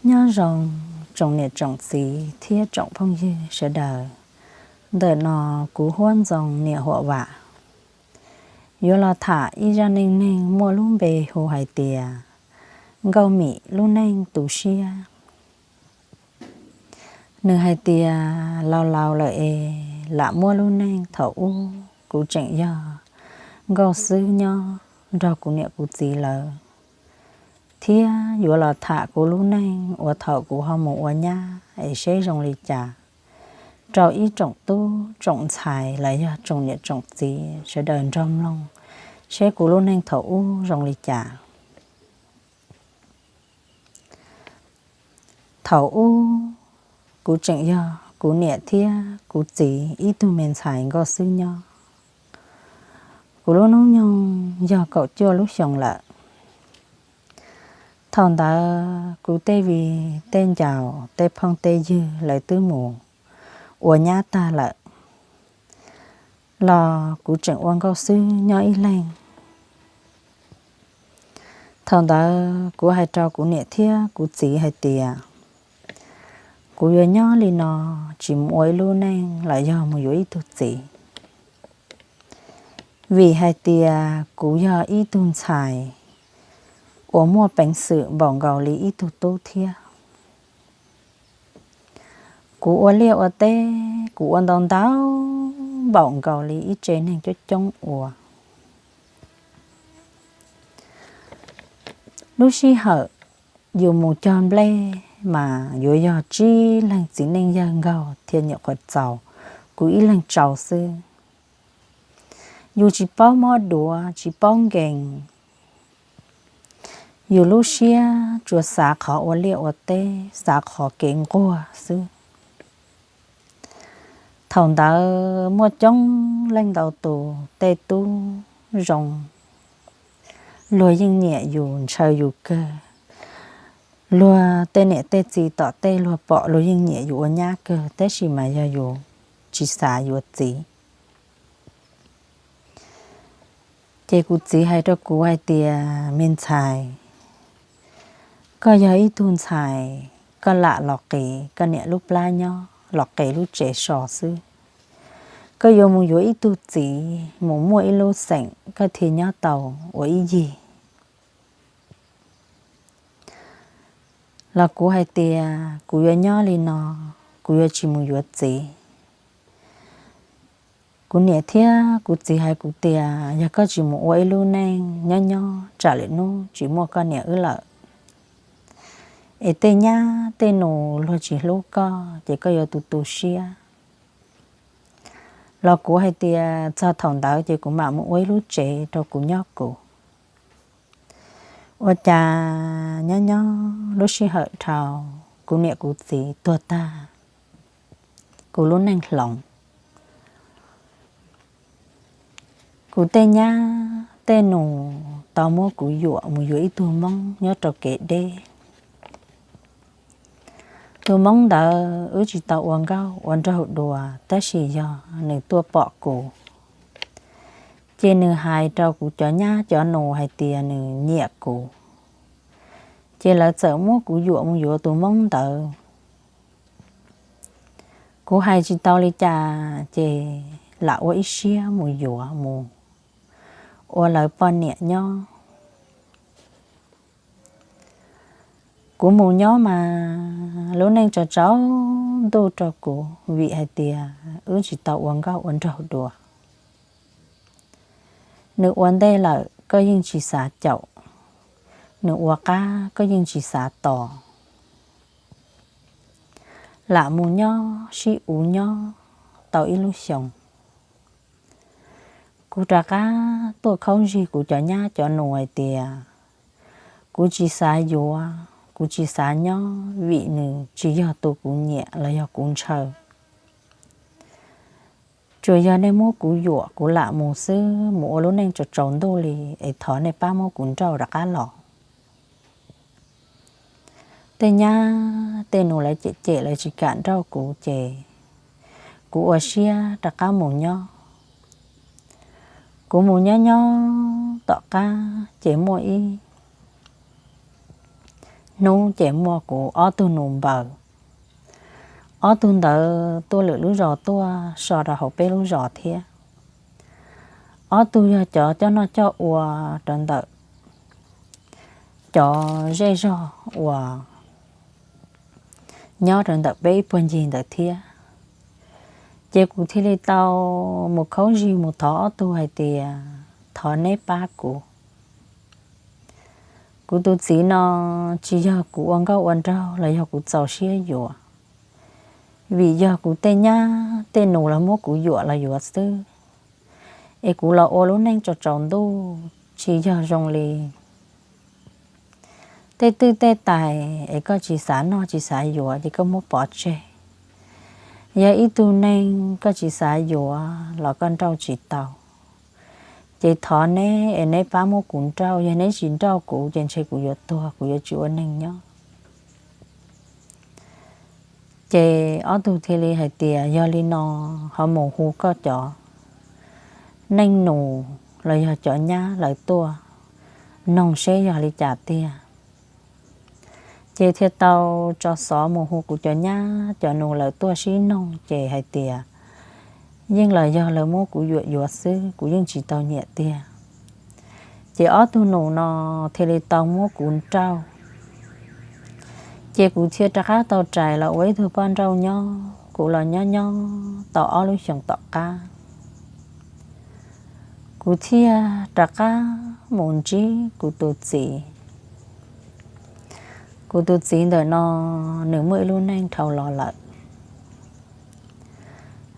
Nyob zoo tsoom niam tsoom txiv thiab tsoom phooj ywg sawv daws. Ntawm no kuv Huab Ntxoo Niam Huam Vam yuav los tham ib zaj neej neeg muaj lub npe hu hais tias Nkauj Mim lub neej tu siab. Nws hais tias laus laus lawm es lam muab lub neej thaum ub kuv tseem yog nkauj xwb nyob nrog kuv niam kuv txiv lawv, thiab yuav los tham kuv lub neej uas thaum kuv ho mus ua nyab es seb zoo li cas, rau ib tsoom tub tsoom ntxhais los yog tsoom niam tsoom txiv sawv daws nrog mloog seb kuv lub neej thaum ub zoo li cas. Thaum ub, kuv tseem yog kuv niam thiab kuv txiv ib tug me ntxhais nkauj xwb nyob. Kuv lub hnub nyoog yog kaum cuaj lub xyoo lawm. Thaum ntawd kuv tej viv tej ncaus tej phooj tej ywg lawv twb mus ua nyab tag lawm, los kuv tseem ua nkauj xwb nyob ib leeg. Thaum ntawd kuv hais rau kuv niam thiab kuv txiv hais tias, kuv yuav nyob li no, tsis mus ua ib lub neej los yog mus yuav ib tug txiv, vim hais tias kuv yog ib tug ntxhais uas muaj peev xwm npaum nkaus li ib tug tub thiab. Kuv ua liaj ua teb, kuv ua ntau ntau npaum nkaus li ib tse neeg coob coob ua. Lub sij hawm yus mus cog nplej mas yuav yog tsib leeg txiv neej yawg nkauj thiaj nyuam qhuav txaus kuv ib leeg tsau xwb. Yus tsis paub mob duav, tsis paub nkees, yus lub siab tsuas xav qhov ua liaj ua teb, xav qhov kev nquag xwb. Thaum ntawd muaj coob leej ntau tus tej tub zoo, luag yeej nyiam yus, ntshaw yus kawg. Luag tej niam tej txiv tom tej luag pom luag yeej nyiam yus ua nyab kawg, tab sis mas yog yus tsis xav yuav txiv. Ces kuv txiv hais rau kuv hais tias, me ntxhais, koj yog ib tug ntxhais, koj lam los qiv koj niam lub plab nyob, los qiv lub tsev so xwb. Koj yuav mus yuav ib tug txiv mus muaj ib lub xeem koj thiaj nyob tau ua ib yig. Los kuv hais tias kuv yuav nyob li no, kuv yuav tsis mus yuav txiv. Kuv niam thiab kuv txiv hais kuv tias, yog koj tsis mus ua ib lub neej nyob nyob tsam lwm hnub tsis muaj koj niam wb lawm, es tej nyab tej nus luag tsis hlub koj ces koj yuav tu tu siab. Los kuv hais tias txog thaum ntawd ces kuv mam mus ua ib lub tsev rau kuv nyob kuv. Ua cas nyob nyob lub sij hawm dhau, kuv niam kuv txiv tuag tag, kuv lub neej hloov. Kuv tej nyab tej nus tau muab kuv yuam mus yuav ib tug Hmoob nyob rau kev deb. Tus Hmoob ntawd wb tsis tau ua nkauj ua nraug dua, tab sis yog nws tuaj pom kuv, ces nws hais rau kuv cov nyab cov nus hais tias nws nyiam kuv, ces lawv txawm muab kuv yuam mus yuav tus Hmoob ntawd. Kuv hais tsis tau li cas ces lam ua ib siab mus yuav mus ua lawv poj niam nyob. Kuv mus nyob mas lub neej tsaus tsaus ntuj rau kuv vim hais tias wb tsis tau ua nkauj ua nraug dua. Nws ua ntej lawm koj yeej tsis xav caum, nws ua qab koj yeej tsis xav tos. Lam mus nyob sib uv nyob tau ib lub xyoos, kuv rov qab tuaj khaub zig kuv cov nyab cov nus hais tias kuv tsis xav yuav, kuv tsis xav nyob vim nws tsis yog tus kuv nyiam los yog kuv ntshaw. Tsuas yog nej muab kuv yuam kuv lam mus xwb, mus ua lub neej tsaus tsaus ntuj li, es thov nej pab muab kuv nrauj rov qab los. Tej nyab tej nus lawv cem cem lawv tsis kam nrauj kuv ces kuv ua siab rov qab mus nyob. Kuv mus nyob nyob tom qab ces muaj ib hnub ces muaj kuv ob tug nus npaws. Ob tug ntawd tuaj lwm lub zos tuaj so rau hauv peb lub zos thiab. Ob tug yog cov coj noj coj ua rau ntawm cov zej zog uas nyob rau ntawm peb ib puag ncig ntawd thiab. Ces kuv thiaj li tau mus khaub zig mus thov ob tug hais tias, thov neb pab kuv. Kuv tus txiv no tsis yog kuv ua nkauj ua nraug los yog kuv txaus siab yuav, vim yog kuv tej nyab tej nus los muab kuv yuam los yuav xwb, es kuv los ua lub neej tsaus tsaus ntuj tsis yog zoo li tej twj tej tais es koj tsis xav noj tsis xav yuav ces koj muab pov tseg. Yog ib tug neeg koj tsis xav yuav los koj nrauj tsis tau. Ces thov neb es neb pab muab kuv nrauj, yog neb tsis nrauj kuv ces ntshe kuv yuav tuag, kuv yuav tsis ua neeg nyob. Ces ob tug thiaj li hais tias, yog li no ho mus hu koj cov neej nus los yog cov nyab lawv tuaj noog seb yog li cas tiag. Ces thiaj tau tso xov mus hu kuv cov nyab cov nus lawv tuaj sib noog ces hais tias, yeej los yog lawv muab kuv yuam yuav xwb, kuv yeej tsis tau nyiam tiag. Ces ob tug nus no thiaj li tau muab kuv nrauj. Ces kuv thiaj rov qab tau rais los ua ib tug poj nrauj nyob, kuv los nyob nyob tau ob lub xyoos tom qab, kuv thiaj rov qab mus ntsib kuv tus txiv. Kuv tus txiv ntawm no nws muaj ib lub neej dhau los lawm.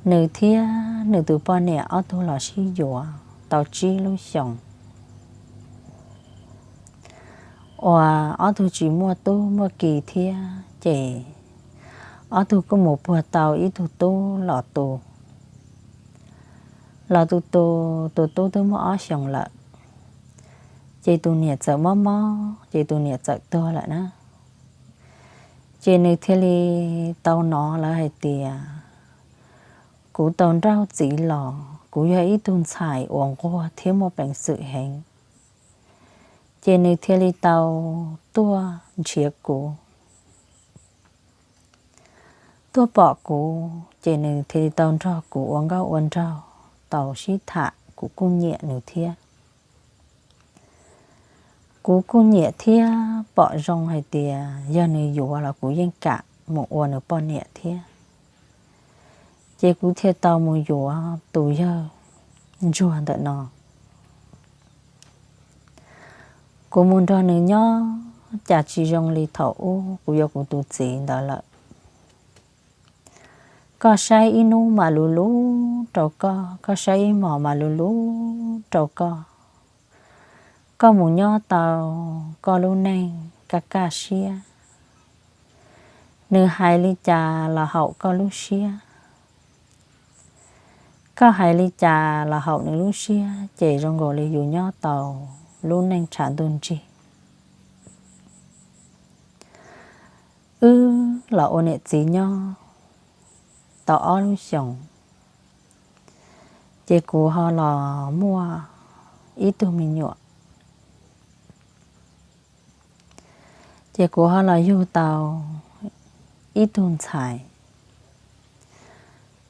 Nws thiab nws tus poj niam ob tug los sib yuav tau tsib lub xyoos, uas ob tug tsis muaj tub muaj ki thiab ces ob tug kuj mus puag tau ib tug tub los tu. Los tu tu, tus tub twb muaj ob xyoos lawm, ces tus niam txawm mob mob ces tus niam txawm tuag lawm na. Ces nws thiaj li tau hnov lawv hais tias, kuv tau nrauj txiv los kuv yog ib tug ntxhais uas nquag thiab muaj peev xwm heev. Ces nws thiaj li tau tuaj nrhiav kuv, tuaj pom kuv ces nws thiaj li tau nrog kuv ua nkauj ua nraug, tau sib tham, kuv kuj nyiam nws thiab. Kuv kuj nyiam thiab pom zoo hais tias yog nws yuav los kuv yeej kam mus ua nws poj niam thiab. Ces kuv thiaj tau mus yuav tus yawg ntsuag ntawm no. Kuv mus nrog nws nyob cas tsis zoo li thaum ub kuv yuav kuv tus txiv ntawd lawm. Koj saib ib hnub mas luv luv rau koj, koj saib ib hmos mas luv luv rau koj. Koj mus nyob tau koj lub neej kaj kaj siab. Nws hais li cas los haum koj lub siab, koj hais li cas los haum nws lub siab, ces zoo nkaus li yus nyob tau lub neej tshav ntuj nrig. Wb los ua niam txiv nyob tau ob lub xyoos, ces kuv ho los muaj ib tug me nyuam, ces kuv ho los yug tau ib tug ntxhais.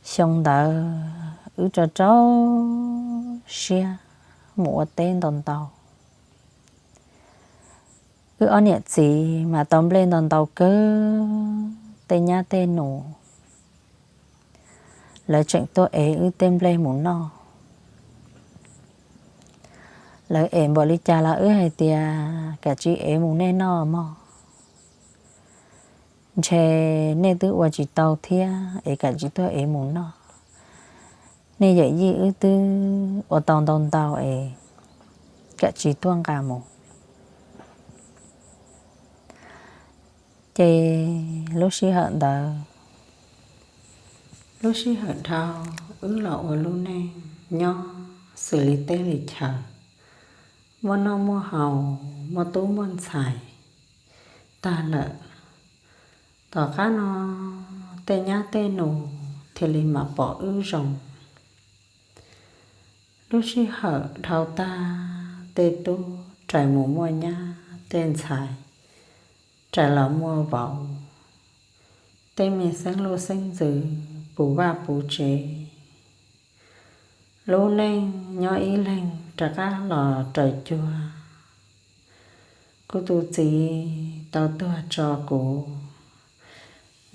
Xyoo ntawd wb rau rau siab mus ua teb ntau ntau. Wb ob niam txiv mas tau nplej ntau ntau kawg, tej nyab tej nus lawv tseem tuaj ev wb tej nplej mus noj. Lawv ev npaum li cas los wb hais tias, kam tsis ev mus nej noj mog, ntshe nej twb ua tsis tau thiab es kam tsis tuaj ev mus noj. Nej yawm yij wb twb ua tau ntau ntau es kam tsis tuaj nqa mus. Ces lub sij hawm ntawd, lub sij hawm dhau, wb los ua lub neej nyob xws li teb li chaw, muaj noj muaj haus, muaj tub muaj ntxhais tag lawm. Tom qab no tej nyab tej nus thiaj li mam pom wb zoo. Lub sij hawm dhau tag, tej tub rais mus muaj nyab tej ntxhais, rais los muaj vauv, tej me xeeb luj xeeb ntxwv puv vaj puv tsev, lub neej nyob ib leeg rov qab los raws cuag kuv tus txiv tau tuag tso kuv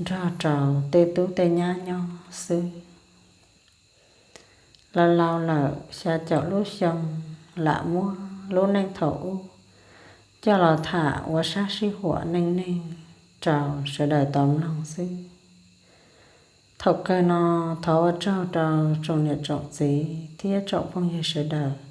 nrog rau tej tub tej nyab nyob xwb. Los laus lawm xya caum lub xyoo, lam muab lub neej thaum ub coj los tham ua sab sib huam neej neeg rau sawv daws tau mloog xwb. Thaum kawg no, thov ua tsaug rau tsoom niam tsoom txiv thiab tsoom phooj ywg sawv daws